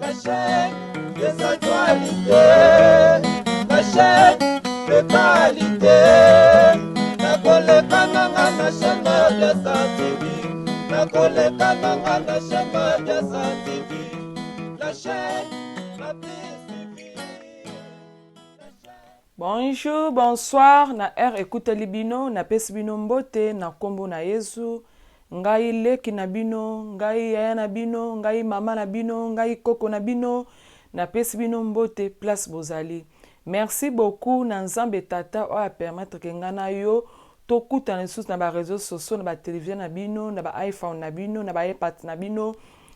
La chaîne des actualités, la chaîne de qualité. Nakoleka nanga na chaîne Mabiasa TV. Nakoleka nanga na chaîne Mabiasa TV. La chaîne la plus suivie. Bonjour, bonsoir na heure ekuteli bino, napesi bino mbote na nkombo na Yesu. Ngai leki na bino, ngai yaya na bino, ngai mama na bino, ngai koko na bino, napesi bino mbote place bozali. Merci beaucoup na Nzambe Tata oyo a permettre ke ngai na yo tokutana lisusu na ba reseaux sociaux, na ba television na bino, na ba iPhone na bino, na ba iPad na bino,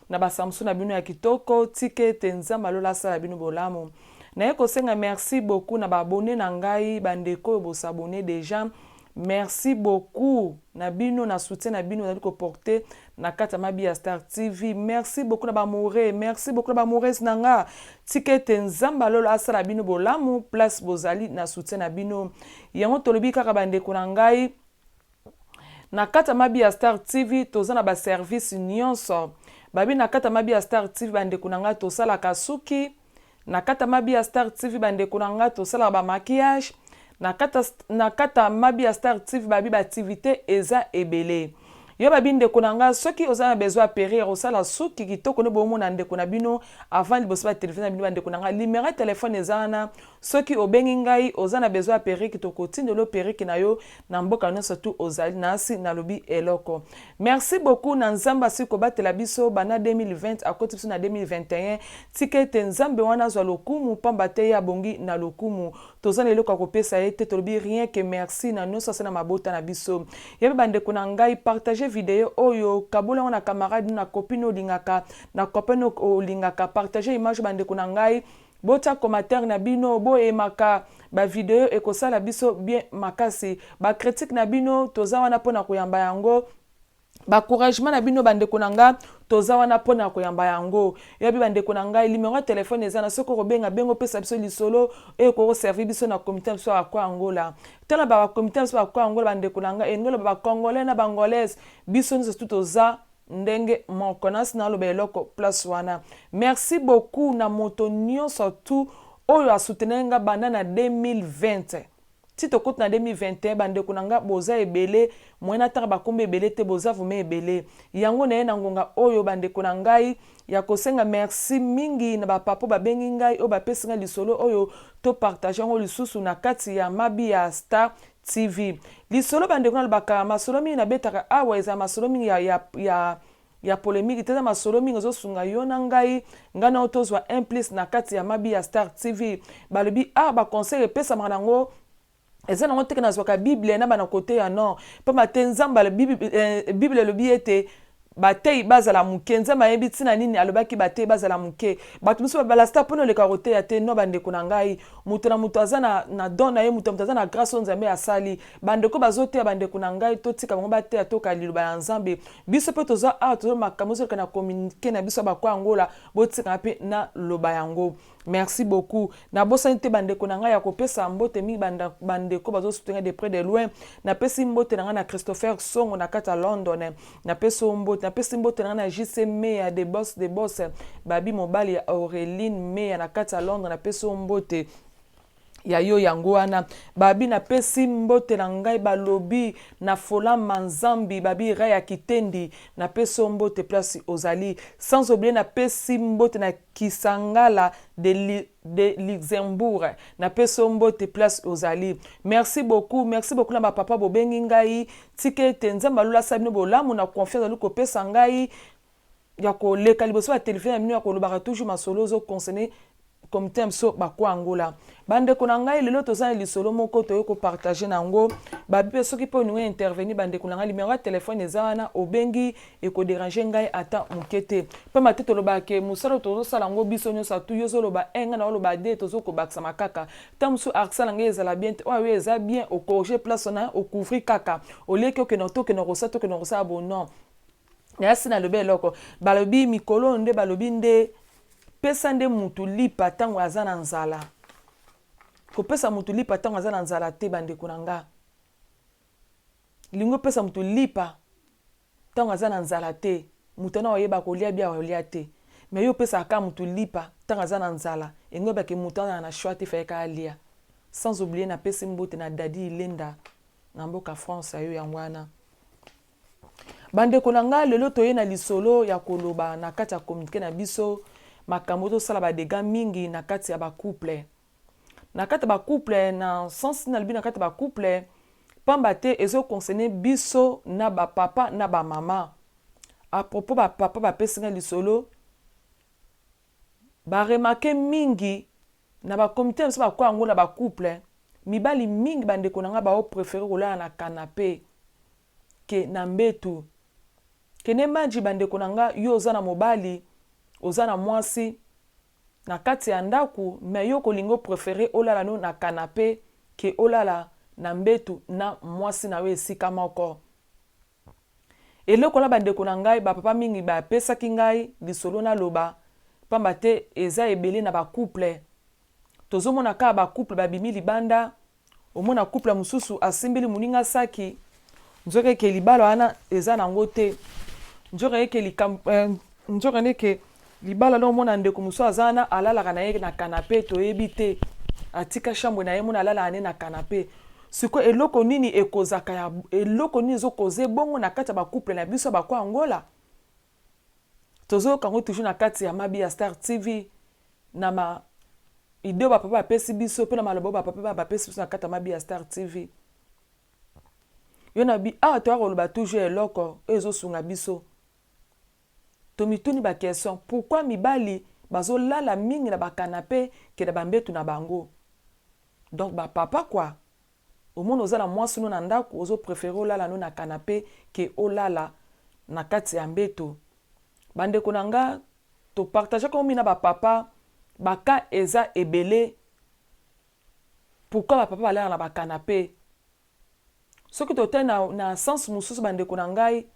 na ba Samsung na bino ya kitoko. Tika ete Nzambe alola asala bino bolamu. Naye kosenga merci beaucoup na ba abonnes na ngai, ba ndeko oyo bo s'abonner dejà. Merci beaucoup na bino na soutien na bino ozali ko porter na kati ya Mabiya Star TV. Merci beaucoup na ba amoureux, merci beaucoup na ba amoureuses na nga. Tika ete Nzambe ya lola asala bino bolamu place bozali na soutien na bino. Yango tolobi kaka ba ndeko na ngai, na kati ya Mabiya Star TV toza na ba service nionso. Babi na kati ya Mabiya Star TV ba ndeko na ngai tosalaka suki, Na kata mabi ya Star TV ba ndeko na nga tosalaka ba maquillage na kata na kata mabi ya Star TV babi ba activite eza ebele yo babi ndeko na nga soki oza na besoin ya perruque osala suki kitoko nde bomona ndeko na bino avant liboso ba television na bino ba ndeko na nga numero ya telephone eza wana soki obengi ngai oza na besoin ya perruque tokotindelo perruque na yo na mboka nionso tout ozali nasi nalobi eloko Merci beaucoup na nzambe asili kobatela biso banda 2020 akoti biso na 2021 tika ete nzambe wana azwa lokumu pamba te ye abongi na lokumu toza na eloko ya kopesa ye te tolobi rien que merci na nionso asali na mabota na biso ye pe bandeko na ngai partage video oyo kabola yango na camarade na copine olingaka na copain olingaka partage image bandeko na ngai botia commentaire na bino bo aimaka ba video ekosala biso bien makasi ba critique na bino toza wana pona koyamba yango ba couragement na bino ba ndeko na nga toza wana pona koyamba yango yabi ba ndeko na ngai numero ya telephone eza na soki okobenga benga opesa biso lisolo oyo ekoki koservir biso na comité na biso ya kwa Angola tala ba comité na biso ya kwa Angola ba ndeko na ngai elingi oloba ba congolais na ba angolaise biso nyonso tu toza ndenge moko nasi naloba eloko place wana merci beaucoup na moto nionso tout oyo a soutenaki nga banda na 2020 ti tokoti na 2021 ba ndeko na nga boza ebele moyen natanga ba kombo ebele te boza vraiment ebele yango naye na ngonga oyo ba ndeko na ngai ya kosenga merci mingi na ba papa oyo babengi ngai oyo bapesi ngai lisolo oyo to partage yango lisusu na kati ya Mabiya Star TV. Lisolo ba ndeko nalobaka masolo mingi nabetaka awa ezala masolo mingi ya ya ya ya polemique te eza masolo mingi ezosunga yo na ngai ngai na yo tozwa un plus na kati ya Mabiya Star TV. Balobi awa ba conseil epesamaka nango eza nango te ke nazwaka bible na bana koteya non pamba te nzambe bible elobi ete Bateyi bazala muke nzambe ayebi tina nini alobaki bateyi bazala muke batu mosusu ba balasta pona oleka koteya te non ba ndeko na ngai moto na moto aza na, na don na ye moto na moto aza na grace oyo nzambe asali ba ndeko bazoteya ba ndeko na ngai totika bango bateya toka liloba ya nzambe biso pe toza awa tozo makambo ezoleka na communique na biso ya bakwa angola botika pe na loba yango Merci beaucoup. Nabosani te bandeko na ngai ya kopesa mbote mingi bandeko bazo soutenir de près de loin. Napesi mbote na ngai na Christopher Songo na kati ya London. Napesi yo mbote. Napesi mbote na ngai na JC Meya de boss de boss. Babi mobali ya Aureline Meya na kati ya Londres. Napesi yo mbote. ya yo yango wana babi napesi mbote na ngai balobi na fola manzambi babi raya kitendi napesi yo mbote place ozali sans oublier napesi mbote na kisangala de, de luxembourg napesi yo mbote place ozali merci beaucoup merci beaucoup na bapapa bobengi ngai tika ete nzambe alola asala bino bolamu na confiance azali kopesa ngai ya koleka liboso ya telefone na bino ya kolobaka toujours masolo ozo concerne comité na biso bakwa angola bandeko na ngai lelo toza na lisolo moko toyei kopartage na yango babi mpe soki mpe olingi intervenir bandeko na ngai limero ya telefone eza wana obengi ekoderange ngai ata moke te mpamba te tolobaka ke mosala oyo tozosala yango biso nyonso atu yo ozoloba e ngai naoloba de tozokobakisama kaka ntango mosusu accent na ngai ezala bien te oyo eza bien ocorrige place wana ocouvri kaka olieki okende tokende kosala tokende kosala bo non nayasi nalobi eloko balobi mikolo oyo nde balobi nde pesa nde mutu lipa ntango aza na nzala kopesa mutu lipa ntango aza na nzala te bandeko na nga lingi opesa mutu lipa ntango aza na nzala te moto wana oyeba kolia bia olia te. Mais yo opesaka kaka motu lipa ntango aza na nzala, engo oyebake motu azala na choix te, faye kaka alia. Sans oublier, napesi mbote na Dadi Ilenda na mboka France ya yo. Yango wana, bandeko na ngai, lelo toye na lisolo ya koloba na kati ya communauté na biso, makambo tosala badégâts mingi na kati ya bacouple, na kati ya bacouple. Na sens nalobi na kati ya bacouple, pamba te ezoconcerne biso na bapapa na bamama. À propos bapapa, bapesi ngai lisolo, baremarquer mingi na bacommunauté na biso bakwa yango na bacouple. Mibali mingi, bandeko na ngai, baopréférer kolala na canapé ke na mbetu. Kende manji, bandeko na ngai, yo oza na mobali, oza na mwasi na kati ya ndako, mais yo kolinga opréférer olala no na canapé ke olala na mbetu na mwasi na yo esika moko. Eloko na bandeko na ngai, bapapa mingi bapesaki ngai lisolo naloba, pamba te eza ebele na bacouple. Tozomona kaka bacouple babimi libanda, omona couple mosusu asimbeli moninga saki, nzoka eke libala wana eza nango te, nzoka eke likambo, nzoka ndeke libala na omona ndeko mosusu aza wana, alalaka na ye na canapé, toyebi te, atika chambre na ye, mona alalaka ne na canapé. Sikoyo eloko nini ekozaka ya eloko nini ezokoza ebongo na kati ya bacouple na biso bakwa Angola? Tozoyoka yango toujours na kati ya Mabi ya Star TV, na ma idée oyo bapapa bapesi biso, mpe na maloba oyo bapapa bapesi biso na kati ya Mabi ya Star TV. Yo na bi awa toya koloba toujours eloko oyo ezosunga biso. Tomituni baquestion: pourquoi mibali bazolala mingi na bacanapé ke na bambetu na bango? Donc bapapa kua, omoni oza na mwasi no na ndako, ozopréférer olala no na canapé ke olala na kati ya mbeto. Bandeko na nga, topartageaka omi na bapapa, baka eza ebele. Pourquoi bapapa balala na bacanapé? Soki totali na sens mosusu, bandeko na ngai,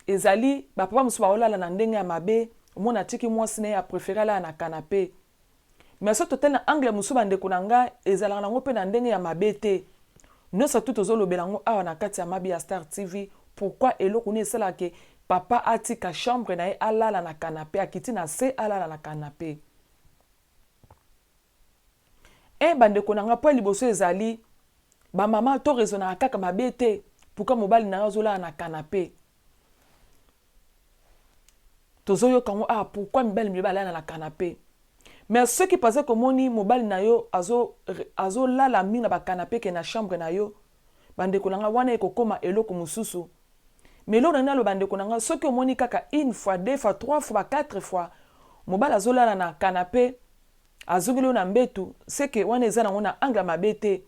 ezali bapapa mosusu baolala na ndenge ya mabe. Omona atiki mwasi na ye, apréférer alala na canapé. Mais soki totali na angle mosusu, bandeko na ngai, ezalaka nango mpe na ndenge ya mabe te. Nyonso tu tozolobela yango awa na kati ya Mabi ya Star TV. Pourquoi, eloko nini esalaka ke papa atika chambre na ye, alala na canapé, akiti na se, alala na canapé? E bandeko na ngai, mpo liboso ezali bamama, to raisonnaka kaka mabe te. Pourquoi mobali na ngai azolala na canapé? Tozoyoka yango ah, pourquoi mibali mibali balala na canapé? Mais soki parce komoni mobali na yo azolala mingi na bacanapé ke na chambre na yo, bandeko na ngai, wana ekokóma eloko mosusu. Mais eloko na ngai naloba, bandeko na ngai, soki omoni kaka une fois, deux fois, trois fois, ba quatre fois mobali azolala na canapé, azongeli oyo na mbetu, seke wana eza nango na angle ya mabe te.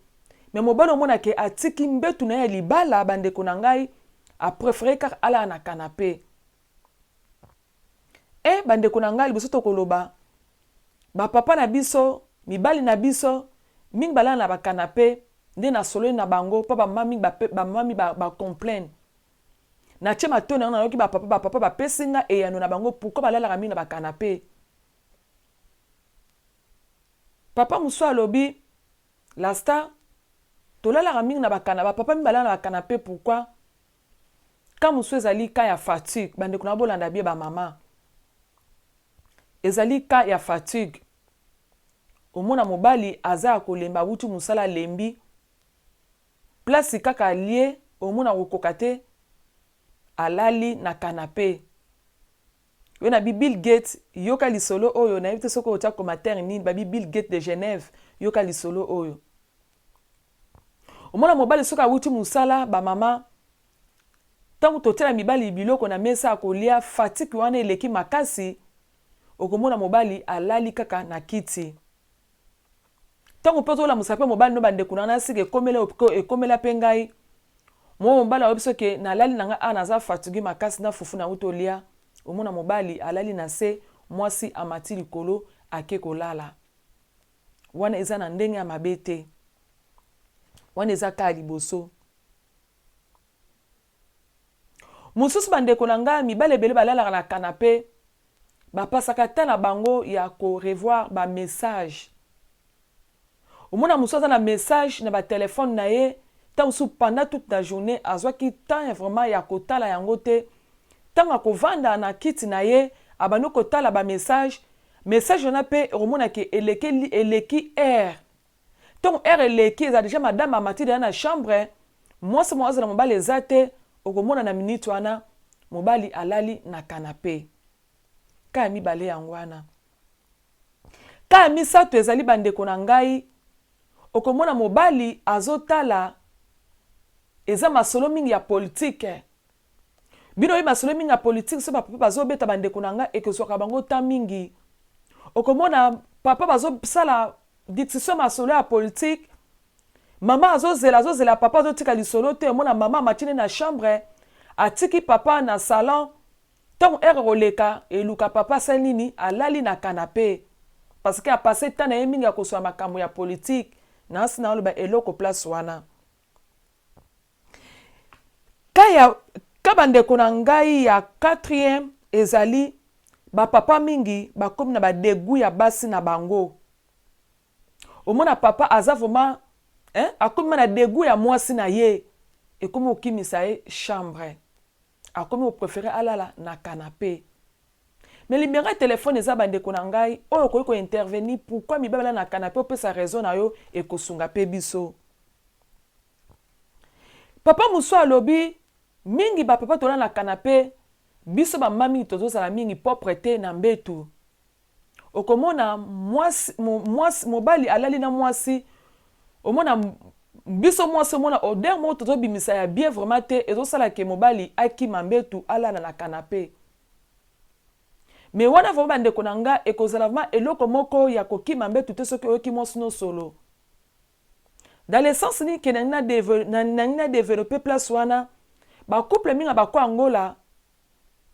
Mais mobali omonake atiki mbetu na ye ya libala, bandeko na ngai, apréférer kaka alala na canapé. E bandeko na ngai, liboso tokoloba bapapa na biso, mibali na biso mingi balala na bacanapé nde nasololi na bango, mpo bamama mingi, bamama mingi bacomplain. Natie matoi na yango, nayoki bapapa bapesi nga eyano na bango pourquoi balalaka mingi na bacanapé. Papa mosusu alobi: "La Star, tolalaka mingi na bakana, bapapa mingi balala na bacanapé. Pourquoi?" Ka mosusu ezali ka ya fatigue. Bandeko na, bolanda bie, bamama, ezali ka ya fatigue. Omona mobali aza ya kolemba, awuti mosala, alembi, place kaka alie, omona kokoka te, alali na canapé. Oyo na bi Bill Gates, yoka lisolo oyo. Nayebi te soki otia commentaire nini. Babi Bill Gates de Genève, yoka lisolo oyo. Omona mobali soki awuti mosala, bamama, ntango totiela mibali biloko na mesa ya kolia, fatigue wana eleki makasi, okomona mobali alali kaka na kiti. Ntango mpe ozolamusa mpe mobali no, bandeko na nga, sika ekomela, ekomela mpe ngai. Mo mobali ayebi soki nalali na ngai awa, naza fatigue makasi na fufu nauti olia. Omona mobali alali na se, mwasi amati likolo, ake kolala. Wana eza na ndenge ya mabe te, wana eza kaka liboso mosusu. Bandeko na ngai, mibali ebele balalaka na canapé, bapasaka ta na bango ya korevoir bamessage. Omona mosusu aza na message na batelefone na ye, ntango mosusu pendant toute la journée azwaki temps vraiment ya kotala yango te. Ntango akovanda na kiti na ye, Abandi kotala ba message. Message wana mpe okomona ke eleki, eleki heure. Ntongo heure eleki, eza deja madame amati deja na chambre, mwasi moko azala mobali eza te. Okomona na minute wana mobali alali na canapé. Ka ya mibale yango wana. Ka ya misato ezali, bandeko na ngai, okomona mobali azotala eza masolo mingi ya politike. Bino oyebi masolo mingi ya politike, so bapapa bazobeta, bandeko na ngai, ekozwaka bango ta mingi. Okomona papa bazosala discussion, masolo ya politike, mama azozela, azozela, papa azotika lisolo te. Omona mama amatini na chambre, atiki papa na salon. Ntango heure koleka, eluka papa asali nini? Alali na canapé, parce que apasse temps na ye mingi ya kosola makambo ya politike. Nasi na oloba eloko place wana. Ka ya ka, bandeko na ngai, ya quatrième ezali bapapa mingi bakomi na badégoût ya basi na bango. Omona papa aza vraiment, hein, akomi na dégoût ya mwasi na ye, ekomi kokimisa ye chambre, akomi kopréférer alala na canapé. Mais numéro ya telefone eza, bandeko na ngai, oyo okoki kointervenir pourquoi mibali na canapé, opesa raison na yo, ekosunga mpe biso. Papa mosusu alobi mingi bapapa tolala na canapé, biso bamama mingi tozozala mingi propre te na mbetu. Okomona mwasi, mwasi, mobali alali na mwasi, omona biso mwasi, omona odeur moko tozobimisa ya bien vraiment te, ezosala ke mobali akima mbetu, alala na canapé. Mais wana vraiment, bandeko na nga, ekozala vraiment eloko moko ya kokima mbetu te soki oyoki mwasi no solo. Dans le sens nini ke nangi na développer place wana? Bacouple mingi bako Angola,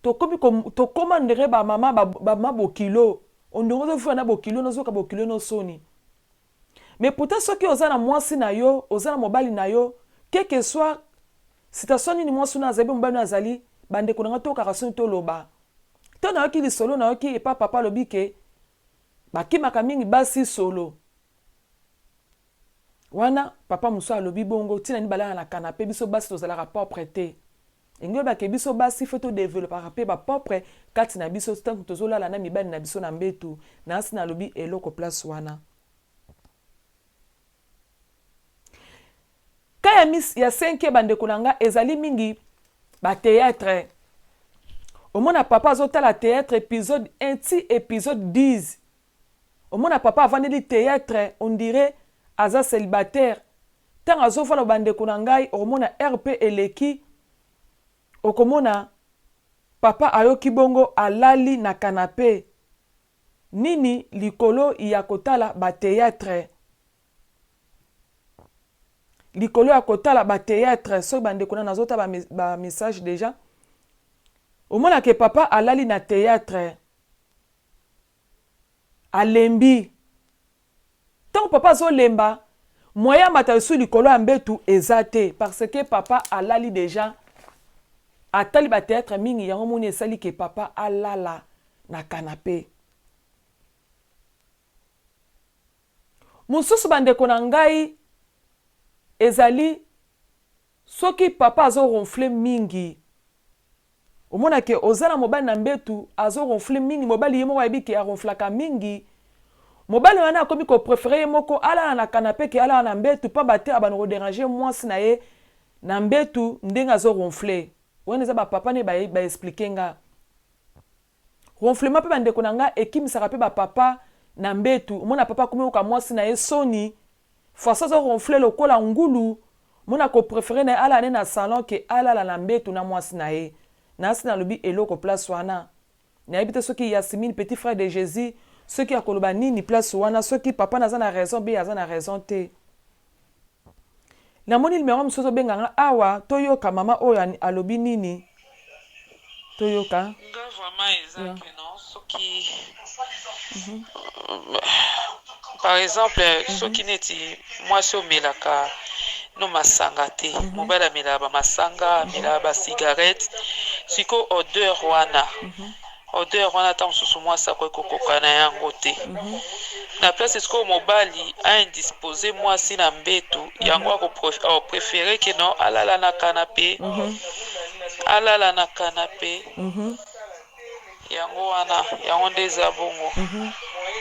tokomi tokóma ndenge bamama bamama bokilo, ondenge ozofika na bokilo, nozoka bokilo no soni. Mais pourtant soki oza na mwasi na yo, oza na mobali na yo, quel que soit situation nini mwasi no azali, mobali no azali, bandeko na nga, tokaka soni toloba to nayoki lisolo, nayoki epa papa alobi ke bakimaka mingi basi solo wana. Papa mosusu alobi bongo ntina nini balala na canapé? Biso basi tozalaka propre te. Engi oyebake biso basi faut todéveloppaka mpe bapropre kati na biso ntango tozolala na mibali na biso na mbetu. Nasi nalobi eloko place wana. Ka ya, ya 5, bandeko na nga, ezali mingi bathéâtre. Omona papa azotala théâtre épisode 1 ti épisode 10. Omona papa avandeli théâtre, on dirait aza célibataire. Ntango azofanda, bandeko na ngai, okomona rp eleki, okomona papa ayoki bongo alali na canapé. Nini? Likolo ya kotala bathéâtre, likolo ya kotala bathéâtre. Soki bandeko na nazotala bamessage déjà, omonake papa alali na théâtre, alembi. Ntango papa azolemba, moyen amata lisusu likolo ya mbetu eza te, parce que papa alali déjà, atali bathéâtre mingi. Yango moni esali ke papa alala na canapé. Mosusu, bandeko na ngai, ezali soki papa azoronfler mingi. Omonake oza na mobali na mbetu, azoronfler mingi. Mobali ye moko ayebi ke aronflaka mingi. Mobali wana akomi kopréférer ye moko alala na canapé ke alala na mbetu, pamba te abanda kodéranger mwasi na ye na mbetu ndenge azoronfler wana. Eza bapapa nde baexpliquer nga. Ronflement mpe, bandeko na nga, ekimisaka mpe bapapa na mbetu. Omona papa akomi koyoka mwasi na ye soni, façon azoronfler lokola ngulu. Mona kopréférer na ye alala ne na salon ke alala na mbetu na mwasi na ye. Nasi nalobi eloko place wana. Nayebi te soki Yasimine, petit frère de Jésus, soki akoloba nini place wana, soki papa naza na raison be aza na raison te. Namoni numéro mosusu ozobenganga awa. Toyoka mama oyo alobi nini, toyoka. Nga vraiment eza ke non, soki par exemple soki neti mwasi omelaka no masanga te, mobali amelaka bamasanga, amelaka bacigarette, sikoyo odeur wana, odeur wana ata mosusu mwasi akoki kokoka na yango te. Na place sikoyo mobali aindispose mwasi na mbetu, yango akopréférer ke non, alala na canapé, alala na canapé. Yango wana, yango nde eza bongo.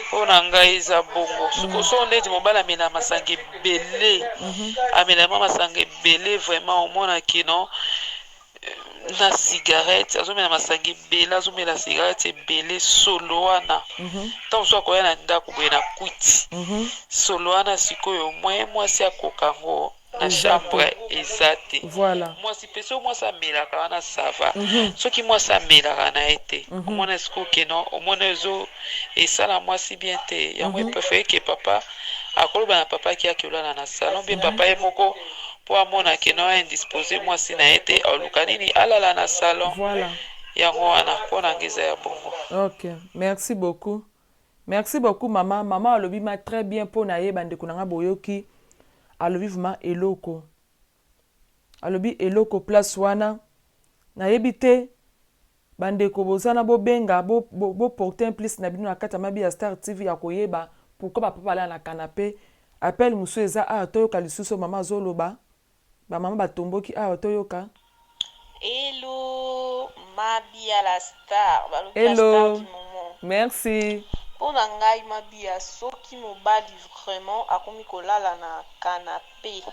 Mpo na ngai eza bongo. Sikoyo soki ndeti mobali amela masanga ebele, amela mwa masanga ebele vraiment, omona que non, na cigarette, azomela masanga ebele, azomela cigarette ebele, solo wana ntango mosusu akoya na ndako boye na kwiti, solo wana sikoyo moyen mwasi akoka yango na chambre eza te. Mwasi mpe, soki mwasi amelaka wana, ça va. Soki mwasi amelaka na ye te, omona sikoyo que non, omona ezo esala mwasi bien te. Yango epréféré que papa akoloba na papa aki ake olala na salon mpe papa ye moko, mpo amona que non, indisposé mwasi na ye te, aluka nini, alala na salon. Yango wana, mpo na nga eza ya bongo. Ok, merci beaucoup, merci beaucoup, mama. Mama alobi ma très bien mpo na ye. Bandeko na nga, boyoki, alobi vraiment eloko, alobi eloko place wana. Nayebi te, bandeko boza na bobenga, boporte bo plus na bino na kati ya Mabi ya Star TV ya koyeba pourquoi bapapa balala na canapé. Appel mosusu eza awa, toyoka lisusu mama azoloba. Bamama batomboki awa, toyoka. Hello, Mabia la star. Balobi la Hello. star du moment. Merci. Mpo na ngai, Mabia, soki mobali vraiment akomi kolala na canapé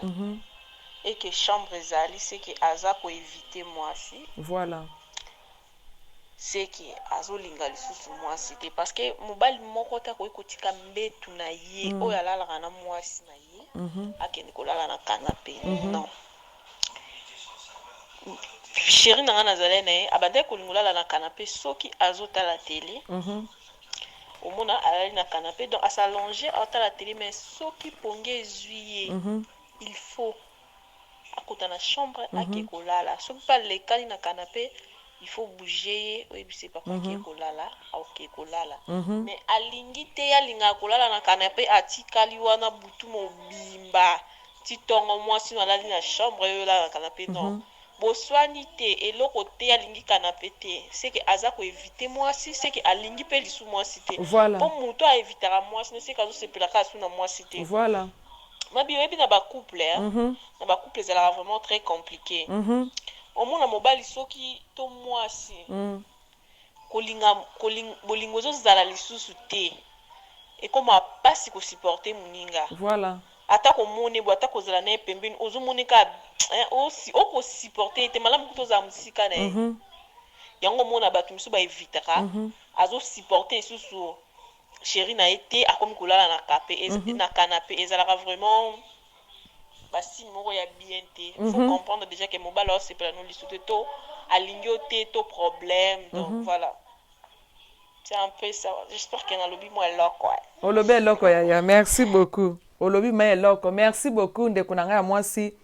eke chambre ezali, seke aza koevite mwasi. Seke azolinga lisusu mwasi te, parce que mobali moko te akoki kotika mbetu na ye oyo alalaka na mwasi na ye, akende kolala na canapé. Non, chéri na ngai, nazali na ye, abandaki kolinga kolala na canapé soki azotala tele. Omona alali na canapé, donc as'allonge, aotala tele, mais soki pongi ezwi ye, il faut akota na chambre, ake kolala. Soki mpe alekani na canapé, il faut bouger ye, oyebisa papa ake kolala, aoke kolala. Mais alingi te, alingaka kolala na canapé, atikali wana butu mobimba ti ntongo, mwasi no alali na chambre, oyo olala na canapé. Non, boswani te, eloko te, alingi canapé te, seke aza koevite mwasi, seke alingi mpe lisu mwasi te. Mpo moto aevitaka mwasi ne, seke azosepelaka asu na mwasi te. Mabi, oyebi, na bacouple, mm -hmm. na bacouple ezalaka vraiment très compliqué. Omona mobali soki to mwasi, kolinga, bolingo ezozala lisusu te, ekoma mpasi kosupporte moninga. Ata komona bo, ata kozala na ye pembeni, ozomona ka okosupporte ye te, malamu kuta ozala mosika na ye. Yango omona bato mosusu baevitaka, azosupporte lisusu chéri na ye te, akomi kolala na kape, na canapé. Ezalaka vraiment basigne moko ya bien te. Faut comprendre déjà que mobali aosepela no lisu te, to alingi yo te, to problème. Donc voilà, c'est un peu ça. J'espère que nalobi mwa eloko. Olobi eloko, yaya, merci beaucoup. Olobi ma eloko, merci beaucoup, ndeko na ngai ya mwasi.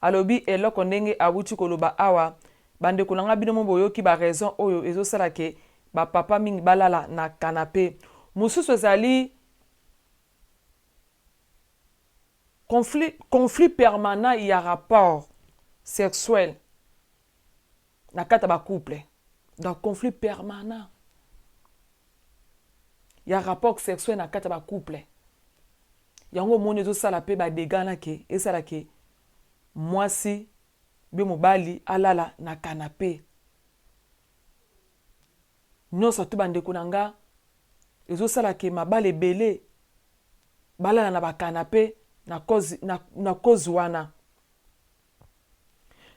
Alobi eloko ndenge awuti koloba awa. Bandeko na ngai, bino mo boyoki baraison oyo ezosala ke bapapa mingi balala na canapé. Mosusu ezali conflit permanent ya rapport sexuel na kati ya bacouple. Donc conflit permanent ya rapport sexuel na kati ya bacouple, yango omoni ezosala mpe badégâts na ke esala ke mwasi be mobali alala na canapé. Nyonso to, bandeko na nga, ezosala ke mabala ebele balala na bacanapé na cause wana.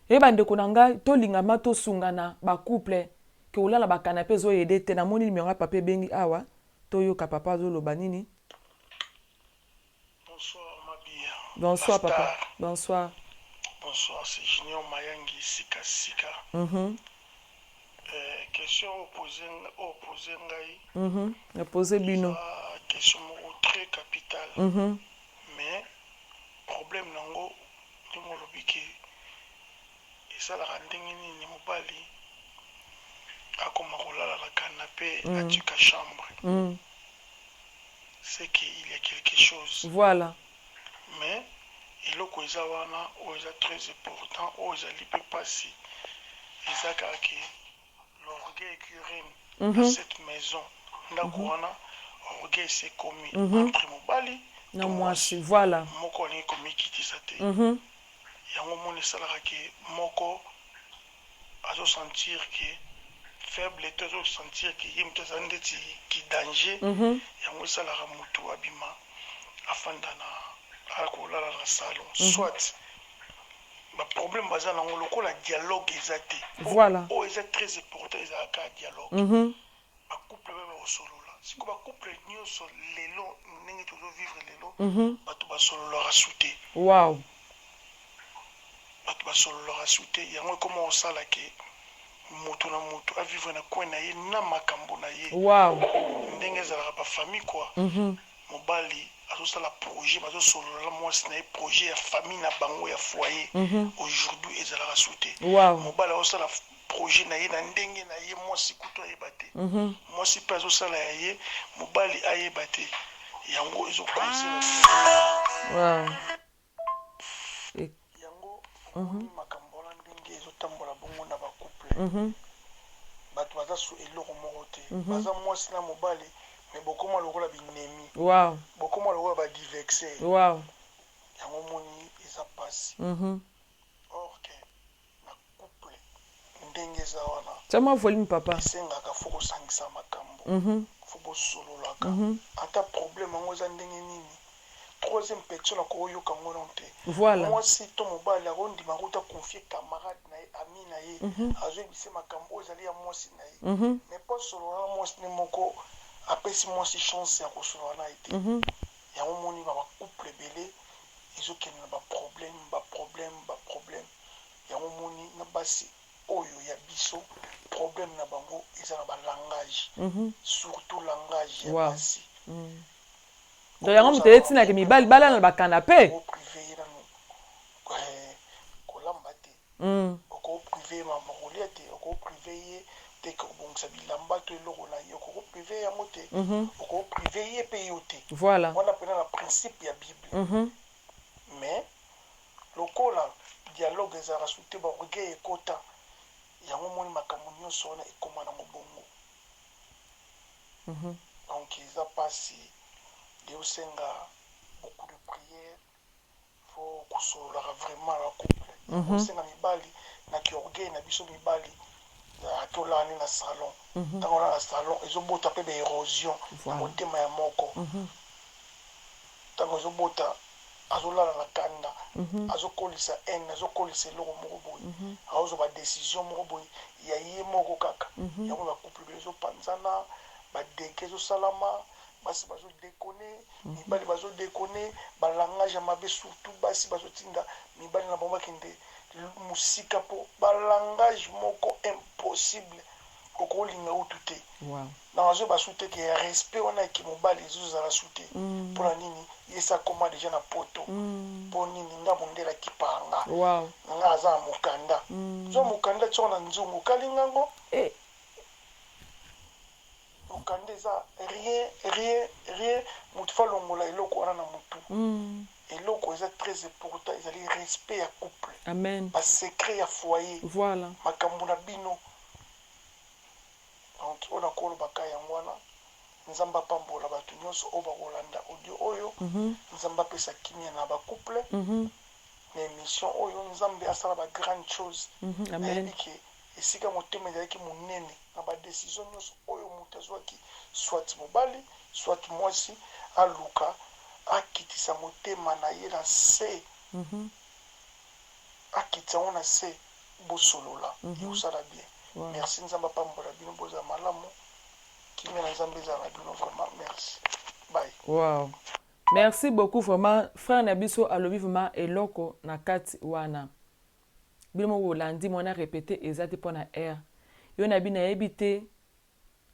Ye, bandeko na ngai, tolingama, tosungana bacouple, ke kolala bacanapé ezoyede te. Namoni numéro ya papa ebengi awa, toyoka papa azoloba nini. Bonsoir Mabia. Bonsoir papa, bonsoir. Bonsoir, c'est Junior Mayangi Sika Sika. Question opposé ngai. Opposé bino. Question moko très capitale. Mais problème nango, ndenge olobi ke esalaka ndenge nini mobali akoma kolala na canapé, atika chambre, c'est qu'il y a quelque chose. Mais eloko eza wana, oyo eza très important, oyo ezali mpe mpasi, eza kaka ke l'orgueil qui règne dans cette maison, ndako wana, orgueil s'est commis entre mobali na mwasi. Voilà. Moko alingi komikitisa te. Yango moni esalaka ke moko azosentir ke Faible to azo sentir que ye mutu aza ndeti ki danger yango esalaka mutu abima afanda na akolala na salon soit ba problème baza nango lokola dialogue eza te. Voilà. Oyo eza très important ezalaka kaka dialogue. Ba couple bayeba kosolola. Sikoyo ba couple nioso lelo ndenge tozo vivre lelo batu basololaka su te. Wow. Batu basololaka su te yango ekoma kosala ke mutu na mutu a vivre na coin na ye na makambo na ye. Wow. Ndenge ezalaka ba famille quoi. Mobali azosala projet bazosolola na mwasi na ye projet ya famille na bango ya foyer. Aujourd'hui ezalaka su te. Wow. Mobali azosala projet na ye na ndenge na ye mwasi kutu ayeba te. Mwasi pe azosala ya ye mobali ayeba te. Yango ezo causer ba Wow. Yango omoni makambo wana ndenge ezo tambola bongo na ba couple. Batu baza su eloko moko te. Baza mwasi na mobali mais bokoma lokola binemi. Wow. Bokoma lokola ba divexer. Wow. Yango omoni eza pasi. Or que na couple ndenge eza wana. Tia mwa volume papa. Esengaka faut kosangisa makambo. Faut bosololaka. Ata problème yango eza ndenge nini. Troisième personne akoki koyoka yango nanu te. Voilà. Mwasi to mobali ako ndima kutu a confier camarade na ye, ami na ye, azo yebisa ye makambo oyo ezali ya mwasi na ye. Mais po asolola na mwasi ne moko, apesi mwasi chance ya kosolola na ye te. Yango omoni ba couple ebele ezo kende na ba problème, ba problème, ba problème. Yango omoni na basi oyo ya biso problème na bango eza na ba langage. Surtout langage ya basi. Donc yango moto etinaki mibali balala na ba canape. Oko prive ye nanu kolamba te, oko prive ye makambo ya kolia te, oko prive ye te kobongisa bilamba to eloko na ye, oko prive ye yango te, oko prive ye pe yo te. Voilà. Wana pena na principe ya bible. Mais lokola dialogue ezalaka su te, ba orgueil ekota, yango omoni makambo nionso wana ekoma nango bongo. Donc eza pasi eosenga beaucoup de prière faut kosololaka vraiment na couple osenga mibali na ki orgueil na biso mibali tolala nde na salon tango olala na salon ezobota pe ba erosion na motema ya moko tango ezobota azolala na kanda azokolisa haine azokolisa eloko moko boye aozwa ba decision moko boye ya ye moko kaka yango ba couple ebele ezopanzana ba degats ezosalama basi bazo deconner mibali bazo deconner ba langage ya mabe surtout basi bazotinda mibali na bango bakende mosika po ba langage moko impossible okolinga utu te. Wow. Na bazoba su te ke respect wana ya kimobali ezozala su te. Pona nini? Ye esi akoma dejà na poto. Po nini? Nga mundele akipaka nga. Wow. Nga aza na mukanda. Zwa mukanda tia ngo na nzungu kalinga ngo. Eh. Mukanda eza rien rien rien mutu faut alongola eloko wana na mutu. Eloko eza très important ezali respect ya couple. Amen. Ba secret ya foyer. Voilà. Makambo na bino. Donc oyo nakoloba kaka yango wana, Nzambe apambola batu nionso oyo bakolanda audio oyo, Nzambe apesa kimia na ba couple, na emission oyo Nzambe asala ba grande chose, nayebi ke esika motema ezalaki munene na ba decision nionso oyo mutu azuaki soit mobali soit muasi aluka akitisa motema na ye na se, akitisa yango na se bosolola ekosala bien. Merci nzambe apambola bino bozala malamu kimia na nzambe ezala na bino vraiment merci bye. Wow merci beaucoup vraiment frère na biso alobi vraiment eloko na kati wana bino moko bolandi mwana repete eza te pona heure yo na bi nayebi te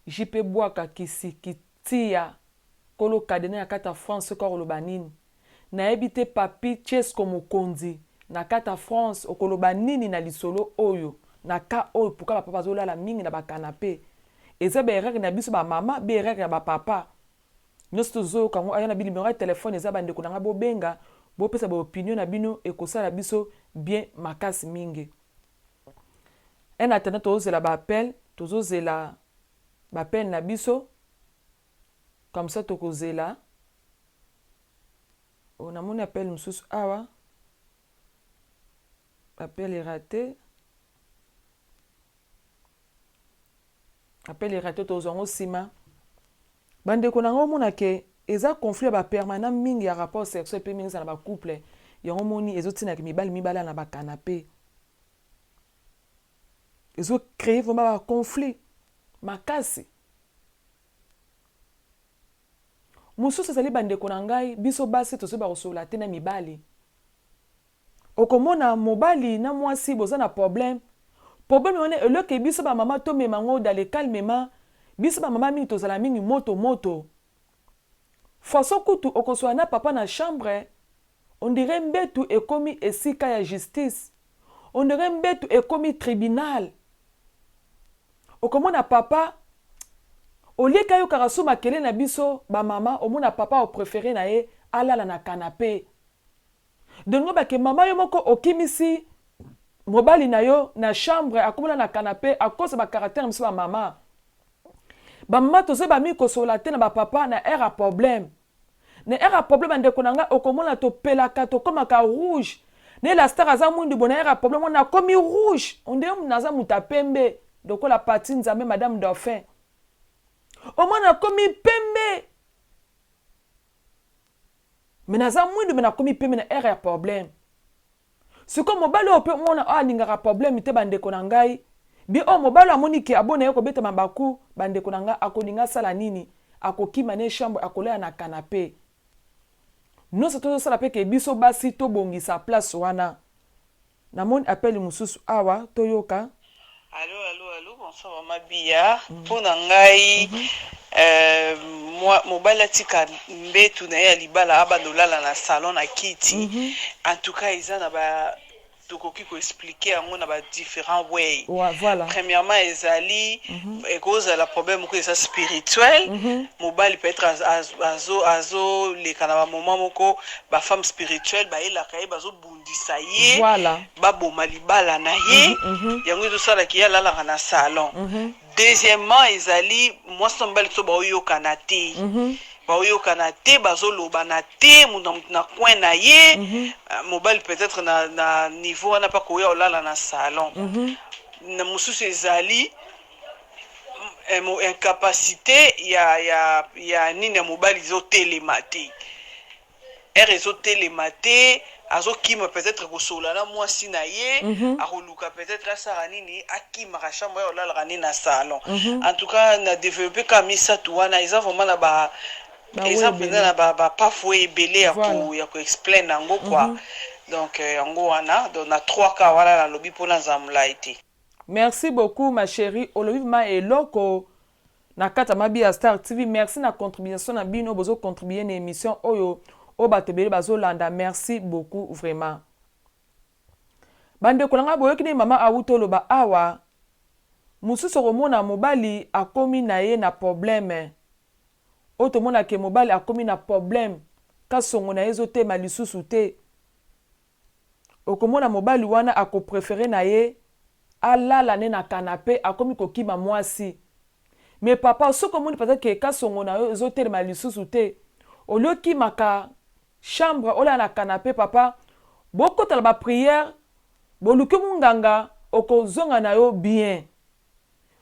JP Bwaka kisi kitiya kolo cadenas na kati ya France soki akoloba nini? Nayebi te Papy Tshesco Mokonzi na kati ya France okoloba nini na lisolo oyo na cas oyo pourquoi ba papa bazolala mingi na ba canape? Eza ba erreur na biso ba mama be erreur ya ba papa nionso tozoyoka yango aya na bi numero ya telephone eza ba ndeko na ngai bobenga bopesa ba opinion na bino ekosala biso bien makasi mingi. En attendant tozozela ba appel, tozozela ba appel na biso comme ça tokozela. Oh, namoni appel mosusu awa, appel erate. Appel erate, tozwa yango nsima. Bandeko na ngai, omona ke eza conflit ya bapermanent mingi ya rapport sexuel mpe mingi eza na bacouple. Yango moni ezotinaka mibali mibala na bacanapé, ezocréer vraiment baconflit makasi. Mosusu ezali, bandeko na ngai, biso basi tozoyeba kosolola te na mibali. Okomona mobali na mwasi boza na problème. Problème wana eloko biso bamama tomema yango dans le calmement. Biso bamama mingi tozala mingi moto moto. Façon kutu okosola na papa na chambre, on dirait mbetu ekomi esika ya justice, on dirait mbetu ekomi tribunal. Okomona papa olieki ayokaka so makele na biso bamama. Omona papa opréféré na ye alala na canapé. Dongo bake mama, yo moko okimisi mobali na yo na chambre, akomona na canapé. Akosa bacaractère. Biso bamama, bamama tozoyeba mingi kosolola te na bapapa na heure ya problème. Na heure ya problème, bandeko na ngai, okomona topelaka, tokomaka rouge. Ne la star aza mwindu bo, na heure ya problème wana akomi rouge, onde naza moto apembe lokola pati Nzambe, Madame Dauphin. Omona akomi pembe, me naza mwindu, me nakomi pembe na heure ya problème. Sikoyo mobali oyo mpe mona oyo alingaka problème te, bandeko na ngai, bi oyo mobali oyo amoni ke abona ye kobeta mabaku, bandeko na ngai, akolinga asala nini? Akokima ne chambre, akolala na canapé. Nyonso tozosala mpe ke biso basi tobongisa place wana. Namoni appel mosusu awa, toyoka. Allo, allo, allo, bonsoir mama Biya. Mpo na ngai, mobali atika mbetu na ye ya libala, abanda olala na salon na kiti. En tout cas, eza na ba tokoki koexpliquer yango na ba différents way. Ouais, voilà. Premièrement, ezali ekozala problème moko eza spirituel. Mobali peut-être azoleka na bamoment moko, bafemme spirituelle bayelaka ye, bazobundisa ye, baboma libala na ye. Yango ezosalaki ye alalaka na salon. Deuxièmement, ezali mwasi na mobali so baoyokana te, baoyokana te, bazolobana te, moto na moto na coin na ye. Mobali peut-être na niveau wana mpa koya olala na salon. Na mosusu ezali incapacité ya nini ya mobali, ezotelema te, ere ezotelema te, azokima peut-être kosolola na mwasi na ye. Akoluka peut-être asala nini, akimaka chambre ya olalaka nini na salon. En tout cas, na développe kaka misato wana. Eza vraiment na ba eza mpenza na bapafu ebele ya koexplain yango quoi. Donc yango wana. Donc na trois cas wana nalobi mpona nzala molai te. Merci beaucoup, ma chérie. Olobi ma eloko na kati ya Mabi ya Star TV. Merci na contribution na bino, bozocontribue na émission oyo, oyo bato ebele bazolanda. Merci beaucoup vraiment. Bandeko na ngai, boyoki nde mama awuti oloba awa. Mosusu okomona mobali akomi na ye na problème oyo, tomonake mobali akomi na problème, kasongo na ye ezotema lisusu te. Okomona mobali wana akopréférer na ye alala ne na canapé, akomi kokima mwasi. Me papa, soki omoni peut-être ke kasongo na yo ezotelema lisusu te, olie okimaka chambre olala na canapé, papa, bokotala baprière, boluki munganga, okozonga na yo bien.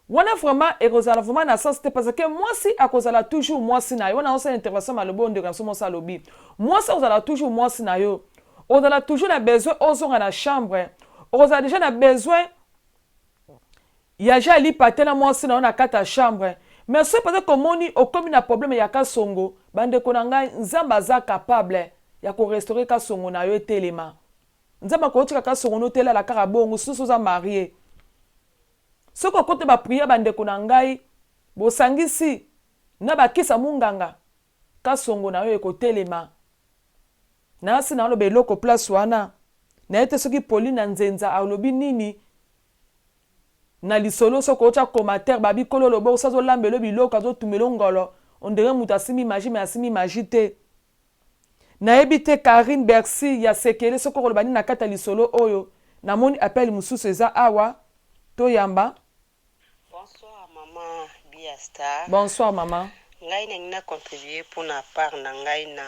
Wana vraiment ekozala vraiment na sens te, parce que mwasi akozala toujours mwasi na yo. Wana osala intervention, malobi oyo ndeko na biso mwasi alobi, mwasi akozala toujours mwasi na yo. Ozala toujours na besoin ozonga na chambre, okozala déjà na besoin ya ja alipa te na mwasi na yo na kati ya chambre. Mais soki peut-être komoni okomi na problème ya kasongo, bandeko na ngai, Nzambe aza capable ya korestaurer kasongo na yo etelema. Nzambe akotika kasongo no telala kaka bongo. Susu oza marié, soki okoti baprière, bandeko na ngai, bosangisi na bakisa munganga, kasongo na yo ekotelema. Nasi naloba eloko place wana, naye te soki Pauline na Nzenza alobi nini na lisolo. Soki otya commentaire, babi kolo loboko so azolambela biloko, azotumela ngolo, ondenge moto asimi magie, me asimi magie te. Nayebi te Karine Bercy ya Sekele soki okoloba nini na kati ya lisolo oyo. Namoni appel mosusu eza awa, toyamba. Bonsoir mama Bia Star. Bonsoir mama. Ngai nangi na contribue mpona part na ngai na.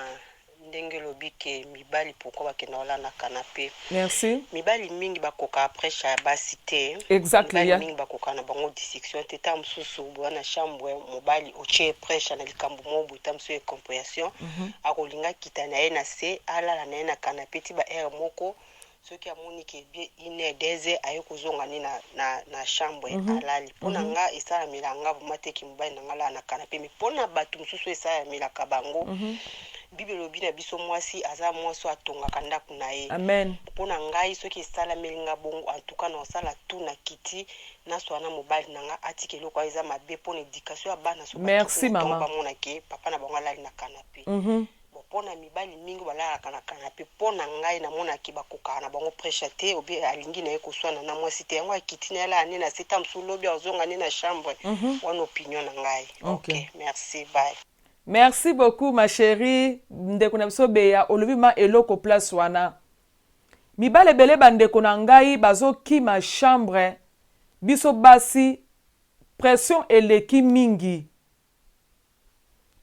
Ndenge olobi ke mibali pourquoi bakenda kolala na canape. Merci. Mibali mingi bakokaka pressure ya basi te. Exactly, Mibali yeah. mingi bakokaka na bango discussion te. Tango mosusu boza na chambre, mobali otie ye pressure na likambo moko boye, tango mosusu incomprehension, akolinga akita na ye na se, alala na ye na canape ti ba heure moko soki amoni ke bien une heure deux heures aye kozonga nde na, na, na chambre alali. Mpo na nga esalamela nga vraiment te ke mobali na nga alala na canape, mais mpo na bato mosusu esalamelaka bango. Bible elobi na biso mwasi aza mwasi oyo atongaka ndako na ye. Amen. Mpo na ngai soki esalameli nga bongo, en tout cas nakosala tout na kiti naswana na mobali na nga atika eloko wana, eza mabe mpo na education ya bana. So bakiti Merci na ntongo mama. bamona ke papa na bango alali na canape. Bon, mpo na mibali mingi balalaka na canape, mpo na ngai namonaki bakokaka na bango pressure te, obe alingi na ye koswana na mwasi te, yango akiti na ye alala nde na se, ta mosusu lobi azonga nde na chambre. Wana opinion na ngai. Ok, merci, bye. Merci beaucoup ma cherie, ndeko na biso Beya olobi ma eloko place wana. Mibali ebele ba ndeko na ngai bazokima chambre, biso basi pression eleki mingi.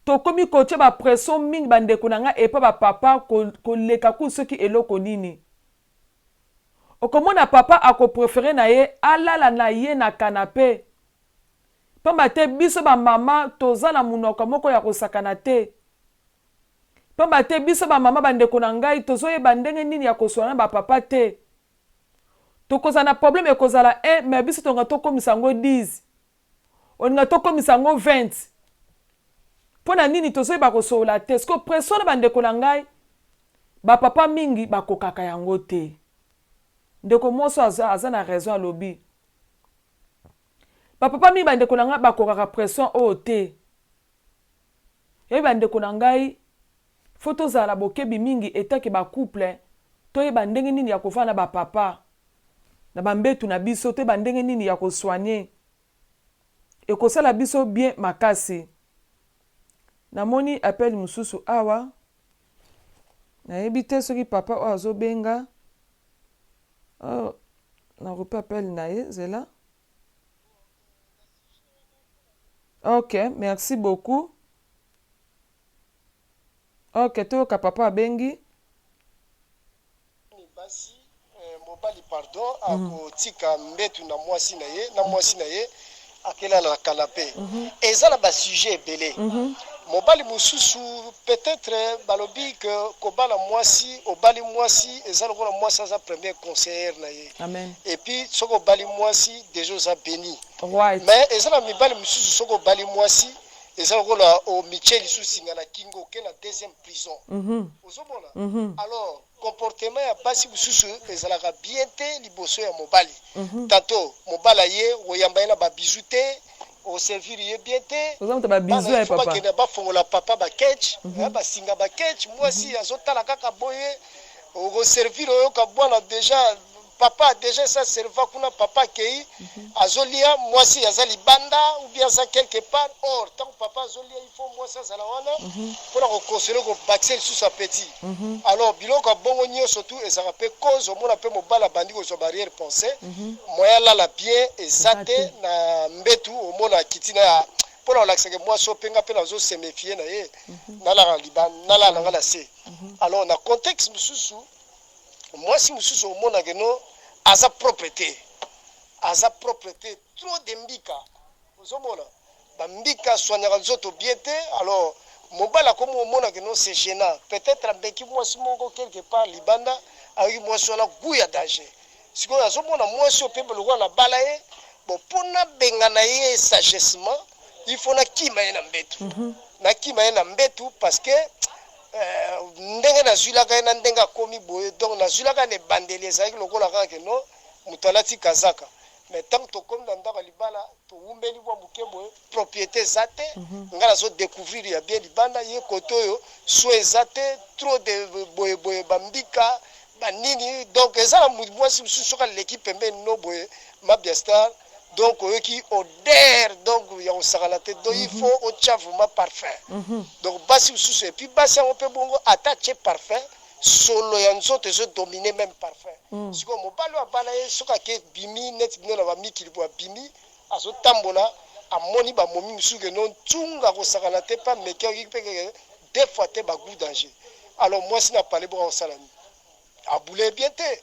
Tokomi kotia ba pression mingi ba ndeko na ngai epa ba papa koleka kutu soki eloko nini. Okomona papa ako preferer na ye alala na ye na canape pamba te biso ba mama toza na munoko moko ya kosakana te. Pamba te biso ba mama ba ndeko na ngai tozoyeba ndenge nini ya kosolola na ba papa te. Tokozala na problème ekozala un mais biso tolinga tokomisa yango 10. Olinga tokomisa yango 20. Mpo na nini tozoyeba kosolola te? Sikoyo pression wana ba ndeko na ngai ba papa mingi bakokaka yango te. Ndeko mwasi oyo aza, aza na raison alobi. Ba papa mingi ba ndeko na ngai bakokaka pression oyo te. Yabi ba ndeko na ngai faut tozala na bokebi mingi etant que ba couple toyeba ndenge nini ya kovanda na ba papa na ba mbetu na biso, toyeba ndenge nini ya ko soigner ekosala biso bien makasi. Namoni appel mosusu awa nayebi te soki papa oyo azobenga. Oh, nakope appel na ye zela. Ok, merci beaucoup. Ok, toyoka papa abengi. Basi mobali pardon akotika mbetu na mwasi na ye na mwasi na ye akelala na canape. Eza na ba sujet ebele. Mobali mosusu peut-être balobi que kobala mwasi, obali mwasi eza lokola mwasi aza première conseillère na ye. Amen. Et puis soki obali mwasi déjà oza béni. Right. Mais eza na mibali mosusu soki obali mwasi eza lokola omitie lisusu singa na kingo, oke na deuxième prison. Ozomona? Alors comportement ya basi mosusu ezalaka bien te liboso ya mobali. Tantôt mobali aye oyamba ye na ba bisous te, oservir ye bien te. Oza moto ya ba Bana bisous ya il faut papa. bakende bafongola papa ba ketch, basinga ba ketch, mwasi azotala kaka boye, okoservir oyoka bwana déjà papa déjà esa serva kuna, papa akei azolia, mwasi aza libanda ou bien aza quelque part. Or ntango papa azolia il faut mwasi azala wana mpona kokonsole kobakisa lisusu appétit. Alors biloko ya bongo nyonso tu ezalaka mpe cause omona mpe mobali abandi kozwa barrière pensée, moyen alala bien eza te na mbetu, omona akiti na ya mpona kolakisaka mwasi oyo mpe nga mpe nazose méfier na ye, nalala nalala na nga na se. Alors na contexte mosusu mwasi mosusu omonake no aza propre te, aza propre te, trop de mbika, ozomona bambika aswanyaka nzoto bien te. Alors mobali akomi omonake no c'est gênant, peut-être ameki mwasi moko quelque part libanda, ayoki mwasi wana goût ya danger. Sikoyo azomona mwasi oyo mpe lokola na bala ye bon, mpo nabengana ye sagessement il faut nakima ye na mbetu, nakima ye na mbetu parce que ndenge nazwilaka ye na ndenge akomi boye, donc nazwilaka na ebandeli ezalaki lokola kaka ke no moto alati kazaka, mais ntango tokomi na ndako ya libala towumbeli mwa moke boye, propriété eza te, ngai nazodécouvrir ya bien libanda ye kote oyo so eza te, trop de boyeboye bambika banini. Donc eza na mwasi mosusu soki aleki pembeni no boye, Mabia Star, donc oyoki odeur donc ya kosakana te, donc il faut otya vraiment parfum. Donc basi mosusu, et puis basi yango mpe bongo, ata atie parfum, solo ya nzoto ezodomine même parfum. Sikoyo mobali oyo abala ye soki ake bimi neti bino na bamikili boye, abimi azotambola, amoni bamomi mosusu ke no ntunga kosakana te, mpe ameki ayoki mpe keke deux fois te bagoût danger. Alors mwasi na pale bongo akosala nini? Abule bien te.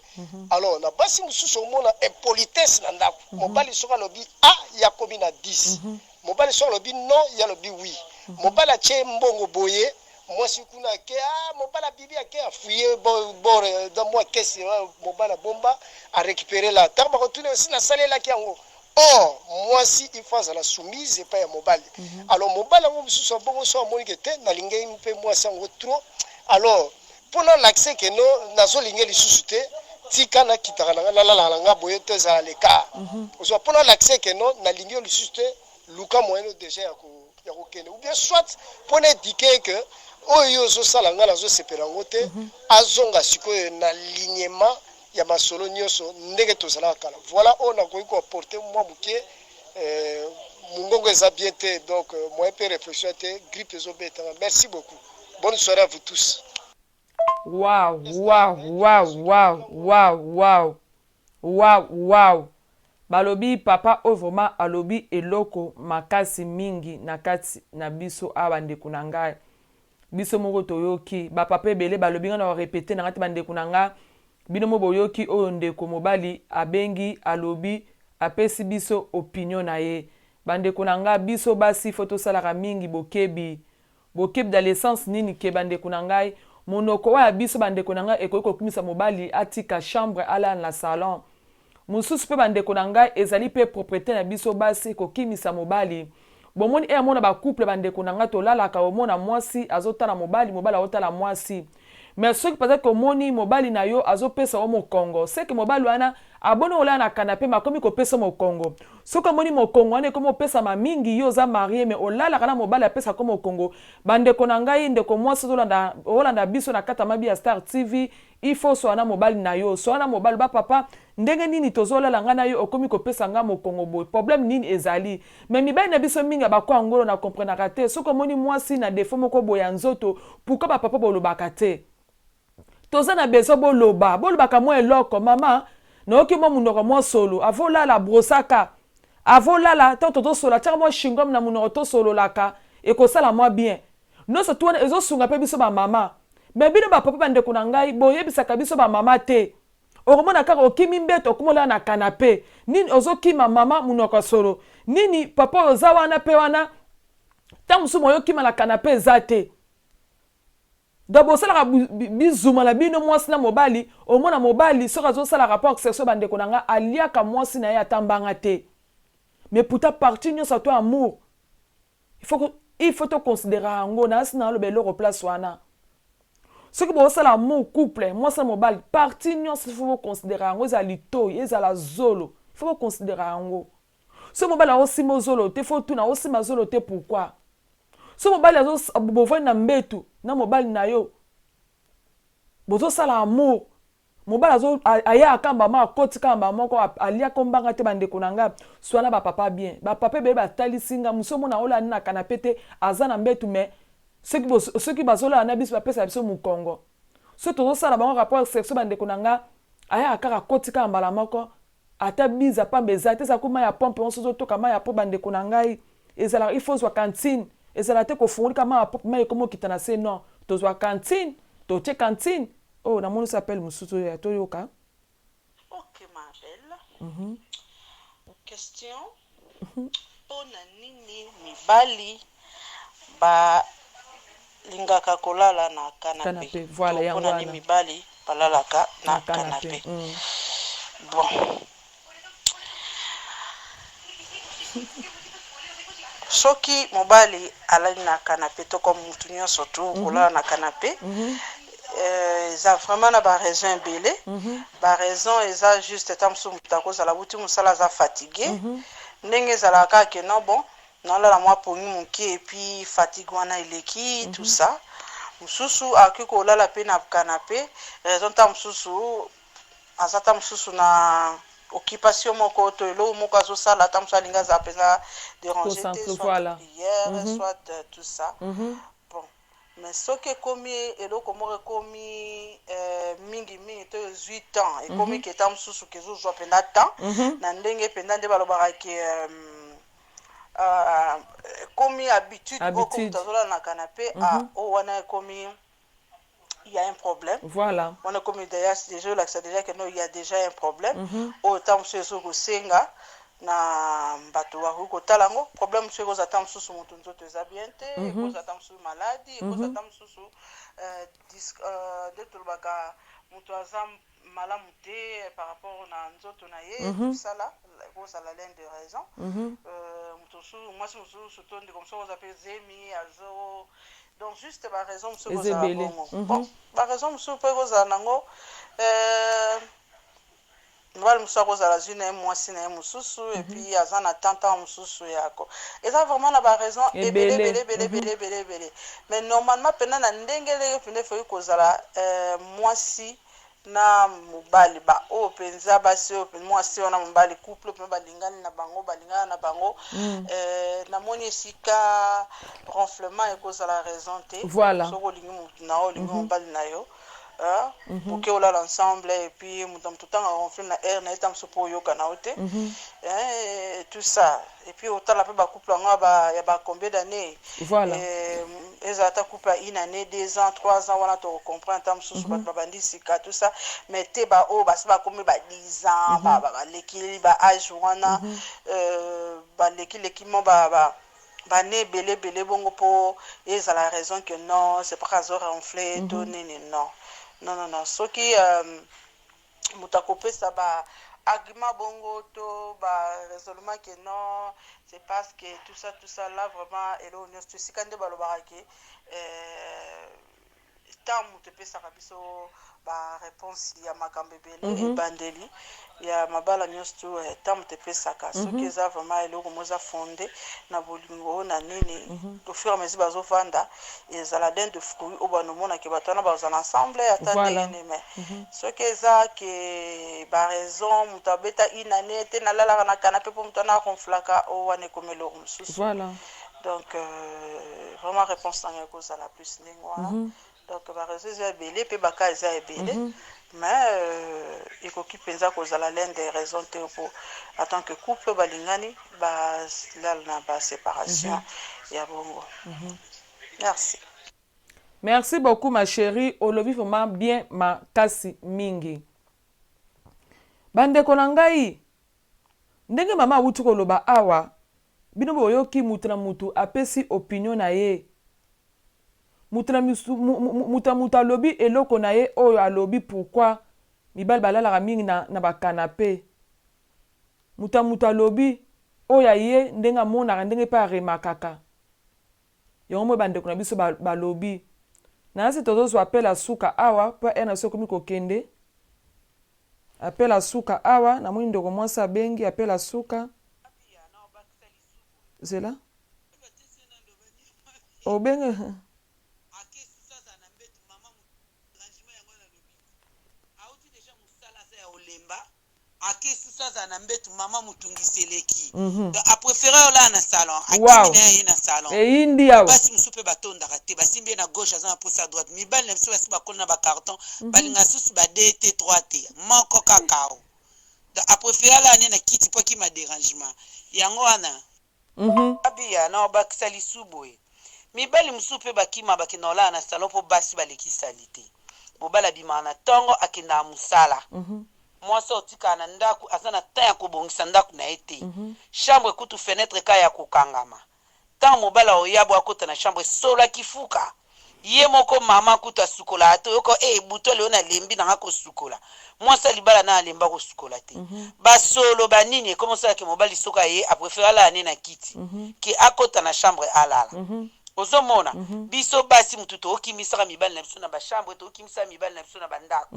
Alors na basi mosusu omona impolitesse na ndako. Mobali soki alobi a, ye akomi na 10. Mobali soki alobi non, ye alobi oui. Mobali atie mbongo boye, mwasi kuna ake, ah, mobali abibi, ake afuye bord dans mwa kesi, mobali abomba, arécupéré la. Ntango bakotuna, esi nasalelaki yango. Or mwasi, il faut azala soumise epai ya mobali. Alors mobali yango mosusu abongo, so amoni ke te, nalingei mpe mwasi yango trop, alors mpona l'accès ke no, nazolinga lisusu te, tika nakitaka na nga, nalalaka na nga boye to ezala l'écart. Ozwa mpona l'accès ke no, nalingi yo lisusu te, luka moyen déjà ya kokende, ou bien soit mpona éduquer ke oyo yo ozosala, nga nazosepela yango te. Azonga sikoyo na alignement ya masolo nyonso ndenge tozalaka kala. Voilà oyo nakoki koapporter mwa moke. Mongongo eza bien te, donc moyen mpe réflexion te, grippe ezobetanga. Merci beaucoup, bonne soirée à vous tous. Wow, wow, wow, wow, wow, wow, wow, wow! Balobi papa oyo vraiment alobi eloko makasi mingi na kati na biso awa. Bandeko na ngai, biso moko toyoki bapapa ebele balobi. Ngai na korépéter na ngai te. Bandeko na ngai, bino mo boyoki oyo ndeko mobali abengi, alobi, apesi biso opinion na ye. Bandeko na ngai, biso basi faut tosalaka mingi bokebi. Bokebi dans le sens nini? Ke bandeko na ngai, monoko oyo ya biso, bandeko na ngai, ekoki kokumisa mobali atika chambre, alala na salon mosusu. Mpe bandeko na ngai, ezali mpe propriété na biso basi kokimisa mobali. Bomoni e amona bacouple, bandeko na ngai, tolalaka, omona mwasi azotala mobali, mobali azotala mwasi. Mais soki peut-être omoni mobali na yo azopesa yo mokongo, seke mobali wana aboni olala na canapé, makomi kopesa mokongo. Soki omoni mokongo wana ekomi opesama mingi, yo oza mariée mais olalaka na mobali apesaka mokongo, bandeko na ngai, ndeko mwasi olanda biso na kati ya Mabi ya Star TV, il faut soa na mobali na yo, soa na mobali bapapa: ndenge nini tozolala, ngai na yo, okomi kopesa ngai mokongo boye? Problème nini ezali? Mais mibali na biso mingi ya bakwa ngolo, na comprenaka te. Soki omoni mwasi na défaut moko boye ya nzoto, pourquoi bapapa bolobaka te? Toza na besoin boloba, bolobaka mwa eloko. Mama, nayoki mwa monoko mwa solo, avolala, brosaka avolala. Ntango tozosola, tiaka mwa chewing-gum na monoko, tosololaka, ekosala mwa bien. Nyonso tu wana ezosunga mpe biso bamama. Mais bino bapapa, bandeko na ngai, boyebisaka biso bamama te. Okomona kaka okimi mbeto, okoma olala na canapé. Nini ozokima? Mama monoko solo nini? Papa oyo oza wana mpe wana, ntango mosusu moyokima na canapé eza te. Donc bosalaka bizuma na bino mwasi na mobali. Omona mobali soki azosala rapport sexuel, bandeko na ngai, aliaka mwasi na ye ata mbanga te. Mais pourtant partie nyonso ato amour, il faut toconsidérer yango. Nasi na aloba eloko place wana: soki bozosala amour, couple mwasi na mobali, partie nyonso il faut boconsidérer yango. Ezala litoi, ezala zolo, il faut boconsidérer yango. Soki mobali aosimba zolo te, faut tuna: aosimba zolo te pourquoi? So mobali bovandi na mbetu na mobali na yo, bozosala amour, mobali aya akamba ma akoti kamba moko, aliaka mbanga te. Bandeko na ngai, swana bapapa bien. Bapapa ebele batalisi nga mosu, omona olala na canapé te, aza na mbetu, mais soki bazolala na biso, bapesa biso mokongo. Soki tozosala bango rapport sexuel, bandeko na nga, ayaka kaka, akoti kaka mbala moko, ata biza pamba eza te. Ezala mai ya pompe nyonso ozotoka mai ya pompe, bandeko na ngai, ezalaka il faut ozwa cantine. Ezala te kofungolika mai ya pompe, mai ekomi okita na se. Non, tozwa cantine, totie cantine. Oyo oh, namoni appel mosusu oyo ya toyoka. Ok, ma belle. Question: mpona nini mibali balingaka kolala na canapé? Canapé, voilà, yango mpona nini wana. Mibali balalaka na na canapé? Canapé. Bon, soki mobali alali na canapé to comme mutu nyonso tu kolala na canapé, eza vraiment na baraison ebele. Baraison eza juste, ta mosusu moto akozala buti mosala, aza fatigue. Ndenge ezalaka kaka ke non, bon, nalala mwa pongi moke, et puis fatigue wana eleki, tout ça. Mosusu akoki kolala mpe na canapé, raison ta mosusu aza ta mosusu na occupation moko to eloko moko azosala, ta mosusu alingi azala mpenza déranger te, Concentré, soit voilà. prière, soit tout ça. Bon, mais soki ekomi eloko moko ekomi mingimingi to ezwi temps, ekomi ke ta mosusu ke ezozwa mpenza temps na ndenge mpenza nde balobaka ke ekomi habitude moko. Habitude. Moto azolala na canapé, ah, oyo wana ekomi il y a un problème. Voilà. Wana ekomi deja deja olakisa deja que non, il y a déjà un problème. Oyo ntango mosusu ezoki kosenga na bato bakoki kotala yango. Problème mosusu ekozala ta mosusu moto nzoto eza bien te, ekozala ta mosusu maladi, ekozala ta mosusu nde tolobaka moto aza malamu te par rapport na nzoto na ye. Tosala ekozala l'un de raison. Moto mosusu, mwasi mosusu to ndeko mosusu akozala mpe zemi azo, donc juste baraison mosusu Eza ekozala ebele. bongo. Bon, baraison mosusu mpe ekozala nango, mobali mosusu akozala zwi na ye mwasi na ye mosusu et puis aza na temps ntango mosusu yako. Eza vraiment na baraison ebele. Ebele. Ebele, ebele, ebele, ebele, ebele. Mais normalement mpena na ndenge ndenge mpenza efoki kozala, mwasi na mobali ba oyo mpenza, basi oyo mwasi oyo na mobali, couple mpenza balingani na bango, balingana na bango, namoni esika ronflement ekozala raison te. Soki olingi motu na yo, olingi mobali na yo, boke olala ensemble et puis moto na moto ntango aronfle na aire na ye, ta mosusu mpo oyoka na yo te. Hein, tout ça. Et puis otala mpe bacouple yango ya ba combien d'années. Ezala ata couple ya une année, 2 ans, 3 ans, wana tokocomprendre ta mosusu bato babandi sika, tout ça. Mais te, baoyo basi bakomi ba 10 ans, baleki ba âge wana, balekileki mo bane ebele ebele bongo, mpo ezala raison que non, c'est pas azo ronfle to nini. Non, non, non, non. Soki moto akopesa ba argument bongo to ba raisonnement que non, c'est parce que tout ça, tout ça là, vraiment eloko nyonso to esika nde balobaka ke ntango moto epesaka biso baréponse ya makambo ebele, ebandeli ya mabala nyonso tu, ntango moto epesaka, soki eza vraiment eloko mo eza fondé na bolingo na nini, au fur et à mesure bazovanda, ezala l'un de fruit oyo banomonake bato wana bazala ensemble ata ndenge nini. Mais soki eza ke baraison moto abeta une année te, nalalaka na canapé mpo moto wana aronflaka, oyo wana ekomi eloko mosusu. Donc vraiment réponse nanga ekozala plus ndenge wana. Donc baraison eza ebele mpe baka eza ebele, mais ekoki mpenza kozala l'un des raisons te po en tant que couple balingani balala na baséparation ya bongo. Merci. Merci beaucoup, ma chérie. Olobi vraiment bien makasi mingi. Bandeko na ngai, ndenge mama awuti koloba awa, bino boyoki mutu na mutu apesi opinion na ye. Mutu na mutu na mutu alobi eloko na ye oyo alobi pourquoi mibali balalaka mingi na bacanapé. Mutu na mutu alobi oyo aye ndenge amonaka, ndenge mpe aremakaka yango. Moi, bandeko na biso balobi nayasi, tozozwa appel ya suka awa mpo heure na biso ekomi kokende. Appel ya suka awa, namoni ndeko mwasi abengi. Appel ya suka, zela obenge. Akesusu aza na mbeto, mama arrangement yango nalobi, auti deja mosala, aza ya olemba, ake susu azala na mbeto, mama motungisi eleki. Donc apréféré olala na salon. Akimi na ye na salon. Eyindi awa. Basi mosusu mpe batondaka te, basimbi ye na gauche, aza na posa ya droite. Mibali na biso basi bakoli na bacarton, balinga susu ba 2 te, 3 te, moko kaka o. Donc apréféré alala nde na kiti mpo akima dérangement yango wana. Abiya na obakisa lisu boye, mibali mosusu mpe bakima, bakenda kolala na salon mpo basi balekisali te. Mobali abimaka na ntongo, akendaka mosala. Mwasi otikala na ndako, aza na temps ya kobongisa ndako na ye te. Chambre kutu fenêtre ka ya kokangama. Ntango mobali aoya bo akota na chambre, esolaki fuka ye moko. Mama kutu asukolaka te, oyoka e butu lelo nalembi nanga kosukola. Mwasi ya libala na alemba kosukola te. Basolo banini ekoma osalaki mobali soki aye, apréféré alala ne na kiti ke akota na chambre alala. Ozomona, biso basi mutu tookimisaka mibali na biso na bachambre, tookimisaka mibali na biso na bandako,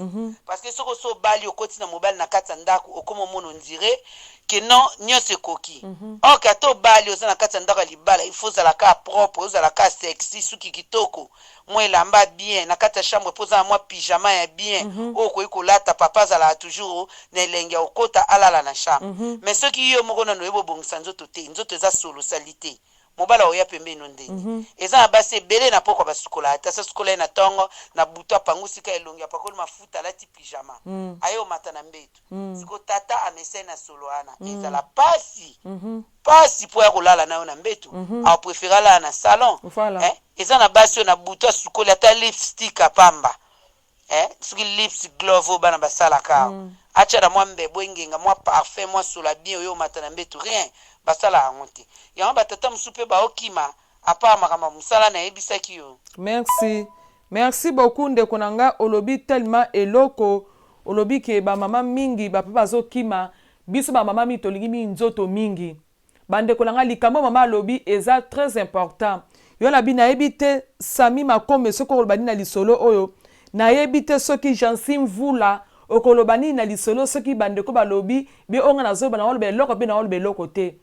parce que soki oso obali, okoti na mobali na kati ya ndako, okoma omona on dirait ke non, nyonso ekoki. Or ke ata obali, oza na kati ya ndako ya libala, il faut ozala kaka propre, ozala kaka sexy, suki kitoko, mwa elamba bien na kati ya chambre, mpo oza na mwa pyjama ya bien oyo okoki kolata. Papa azalaka toujours na elenge ya kokota alala na chambre. Mais soki yo moko nano oyebi obongisa nzoto te, nzoto eza solo osali te, mobali akoya pembeni no ndenge. Eza na basi ebele na pokwa basukolaka te. Asa sukola ye na ntongo, na butu apangusika elongi, apakoli mafuta, alati pyjama, aye omata na mbeto. Siko tata amesai na solo wana, ezala pasi pasi mpo ya kolala na yo na mbeto. Apréféré alala na salon. Eh? Eza na basi oyo na butu asukoli ata lipstick apamba. Eh, soki lips glove oyo bana basalaka awa mm. Atia na mwa mbebo engenga, mwa parfum, mwa solo bien oyo omata na mbetu, rien basala yango te. Yango batata mosusu mpe baokima apart makambo ya mosala nayebisaki yo. Merci. Merci beaucoup ndeko na nga olobi tellement eloko olobi ke ba mama mingi ba papa bazokima biso ba mama mingi tolingi mingi nzoto mingi Ba ndeko na nga likambo mama alobi eza très important yo na bi nayebi te Samy Makome soki okoloba nini na lisolo oyo nayebi te soki Jeancy Mvula okoloba nini na lisolo soki ba ndeko balobi be oyo nga nazoloba naoloba eloko be naoloba eloko te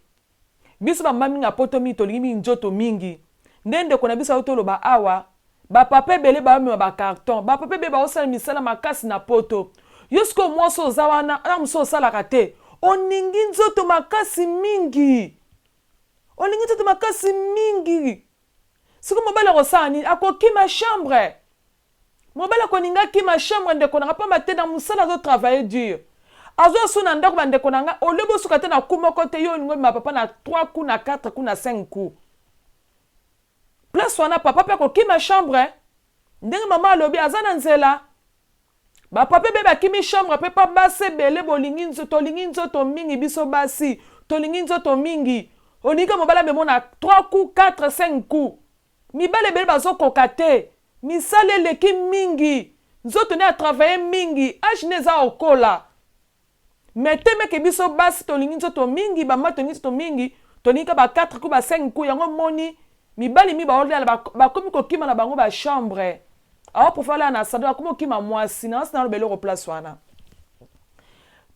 biso ba mama mingi ya poto mingi tolingi mingi nzoto mingi nde ndeko na biso auti oloba awa Ba papa ebele bao mema ba carton, ba papa ebele bao sala misala makasi na poto. Yo sikoyo mwasi oza wana na mosusu osalaka te, oningi nzoto makasi mingi. Olingi nzoto makasi mingi. Sikoyo mobali akosala nini? Akokima chambre. Mobali akolinga akima chambre ndeko na nga pamba te na mosala azo travailler dur. Azo su na ndako ba ndeko na nga au lieu bosuka te na coup moko te yo olingi obima papa na 3 coups na 4 coups na 5 coups. Place wana papa pe akokima chambre ndenge mama alobi aza na nzela ba papa ebele bakimi chambre pe pa basi ebele bolingi nzo tolingi nzoto mingi biso basi tolingi nzoto mingi olingi ka mobali amemo na 3 coups 4 5 coups mibali ebele bazokoka te misala eleki mingi nzoto nde a travailler mingi age nde eza okola Mais te meke biso basi tolingi nzoto mingi ba mama tolingi nzoto mingi tolingi kaka ba 4 coups ba 5 coups yango omoni mibali mingi baolala bakomi kokima na bango ba chambre ao prefere alala na salon akomi kokima mwasi na mwasi naloba eloko place wana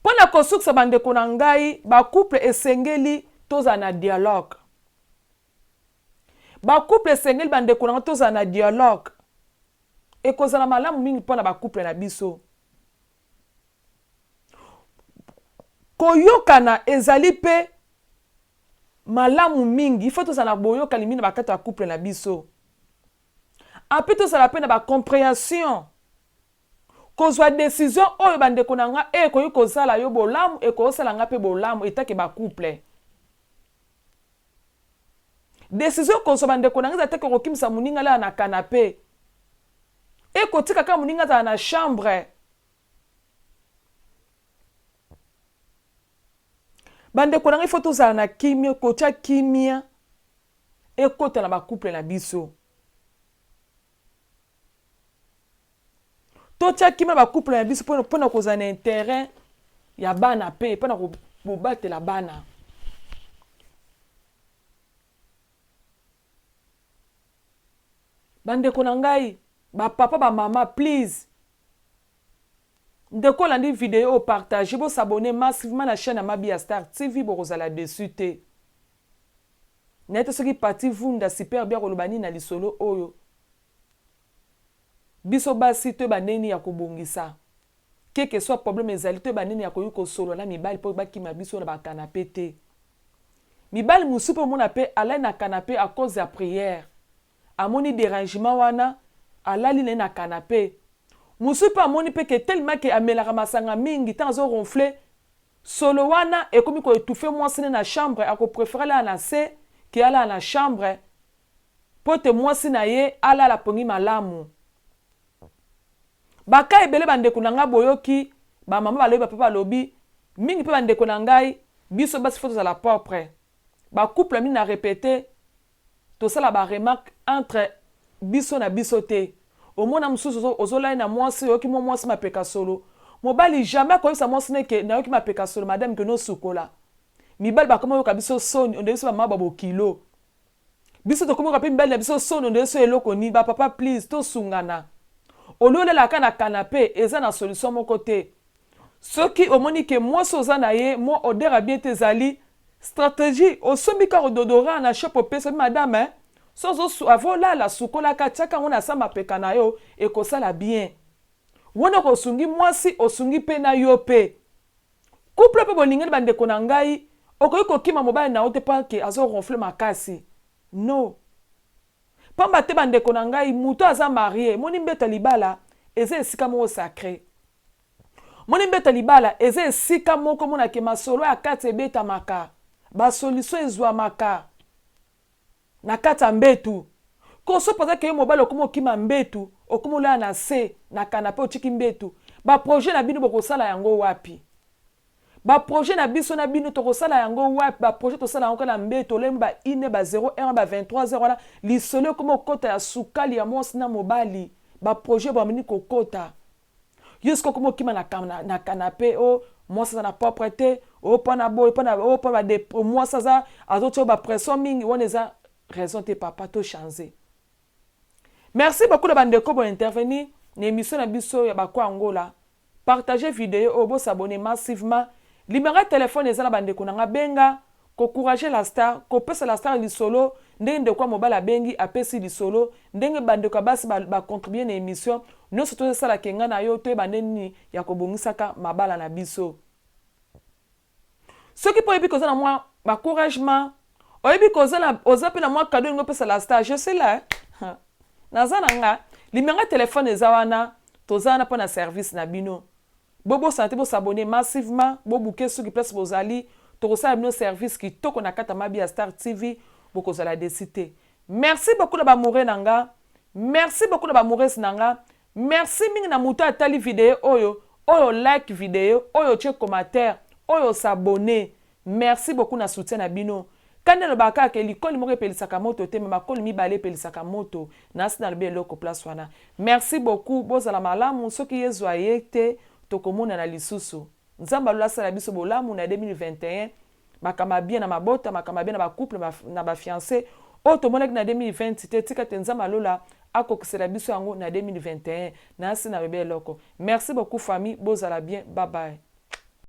mpo na kosukisa bandeko na ngai ba couple esengeli tozala na dialogue ba couple esengeli bandeko na ngai tozala na dialogue ekozala malamu mingi mpo na ba couple na biso Koyokana ezali mpe malamu mingi. Il faut tozala na boyokani mingi na bakati ya couple na biso. Ape tozala mpe na ba comprehension. Kozwa decision oyo bandeko na nga e ekoki kozala yo bolamu ekosala nga mpe bolamu etake ba couple. Decision kozwa bandeko na nga eza te kokokimisa moninga alala na canape. Ekotika kaka moninga azala na chambre. Bandeko na ngai fo tozala na kimia, kotia kimia ekota na ba couple na biso. Totia kimia ba couple na biso mpo na kozala na interet ya bana mpe mpo na kobatela bana. Ba ndeko na ngai, ba papa ba mama please ndeko olandi video oyo partage bo s'abonner massivement na chaine ya Mabiya Star TV bokozala deçu te. Nayebi te soki Pathy Vunda super bien akoloba nini na lisolo oyo. Biso basi toyeba ndenge nini ya kobongisa. Quel que soit problème ezali toyeba ndenge nini ya koki kosolola na mibali po bakima biso na ba canape te. Mibali mosusu pe omona pe alali na canape à cause ya prière. Amoni derangement wana alali naye na canape. Mosusu pe amoni pe ke tellement ke amelaka masanga mingi tango azo ronfler solo wana ekomi ko etouffer mwasi ne na chambre ako preferer alala na se ke alala na chambre po te mwasi na ye alala pongi malamu. Ba cas ebele ba ndeko na ngai boyoki ba maman balobi ba papa balobi mingi pe ba ndeko na ngai biso basi faut tozala propre ba couple mingi na repete tosala ba remarque entre biso na biso te omona mosusu ozolali na mwasi oyoki mwa mwasi mapeka solo mobali jamais akoyebisa mwasi ne ke nayoki mapeka solo madame ke nosukola mibali bakomi oyoka biso soni onde biso bamama ba bokilo Biso tokomi koyoka pe mibali na biso soni ondire soki eloko nini ba papa please tosungana au lieu olala kaka na canape eza na solution moko te soki omoni ke mwasi oza na ye mwa odeur ya bien te ezali strategie osombi kaka ododora na shop opesi obi madame eh soki ozo avant olala sukolaka tiaka yango na sa mapeka na yo ekosala bien wana okosungi mwasi osungi pe na yo pe Couple pe bolingani ba ndeko na ngai okoki kokima mobali na yo te pa ke azo ronfle makasi no pamba te ba ndeko na ngai mutu aza marie moni mbeto ya libala eza esika moko sacre moni mbeto ya libala eza esika moko mona ke masolo ya kati ebetamaka ba solution ezuamaka na kati ya mbetu ko soki penza ke yo mobali okomi okima mbetu. Okomi olala na se na canape, otiki mbetu. Ba projet na bino bokosala yango wapi? Ba projet na biso na bino tokosala yango wapi? Ba projet tosala yango kaka na mbetu, olali ba 1 heure, ba 0 heure, ba 23 heures wana lisolo ekomi okota ya sukali ya mwasi na mobali. Ba projet bamini kokota. Yo sikoyo okomi okima na, na canape, o oh, mwasi aza na propre te, o oh, mpona boye, mpona o oh, mpona mwasi aza azotia ba pression mingi, wana eza raison te papa, to changer. Merci beaucoup na bandeko bo intervenir na émission na biso ya Bako Angola. Partagez vidéo oyo, bo s'abonner massivement. Libanga téléphone eza na bandeko na nga, benga ko courager la star, kopesa la star lisolo ndenge ndeko ya mobali abengi apesi lisolo, ndenge bandeko ya basi ba, ba contribuer na émission nyonso tozosala kenga na yo toyeba nde nini ya kobongisaka mabala na biso. Soki mpe oyebi koza na mwa ba couragement, oyebi koza na oza mpe na mwa cadeau olingi opesa la star, je suis là. Naza na nga limanga telefone eza wana, toza wana mpo na service na bino. Bobosana te bosabone massivement, bobuke suki place bozali, tokosala bino service kitoko na kati ya Mabi ya Star TV, bokozala desi te. Merci beaucoup na ba amoureux na nga, merci beaucoup na ba amoureuses na nga, merci mingi na moto atali video oyo, oyo like video, oyo otie commentaire, oyo s'abonner. Merci beaucoup na soutien na bino. Kanda elobaka kaka ke likoli moko epelisaka moto te, mais makoli mibale epelisaka moto. Nasi nalobi eloko place wana. Merci beaucoup, bozala malamu, soki Yezu aye te, tokomonana lisusu. Nzambe alola asala biso bolamu na 2021, makambo ya bien na mabota, makambo ya bien na ba couple, na ba fiance oyo tomonaki na 2020 te, tika te Nzambe alola akokisela biso yango na 2021. Nasi nalobi eloko. Merci beaucoup famille, bozala bien, bye bye.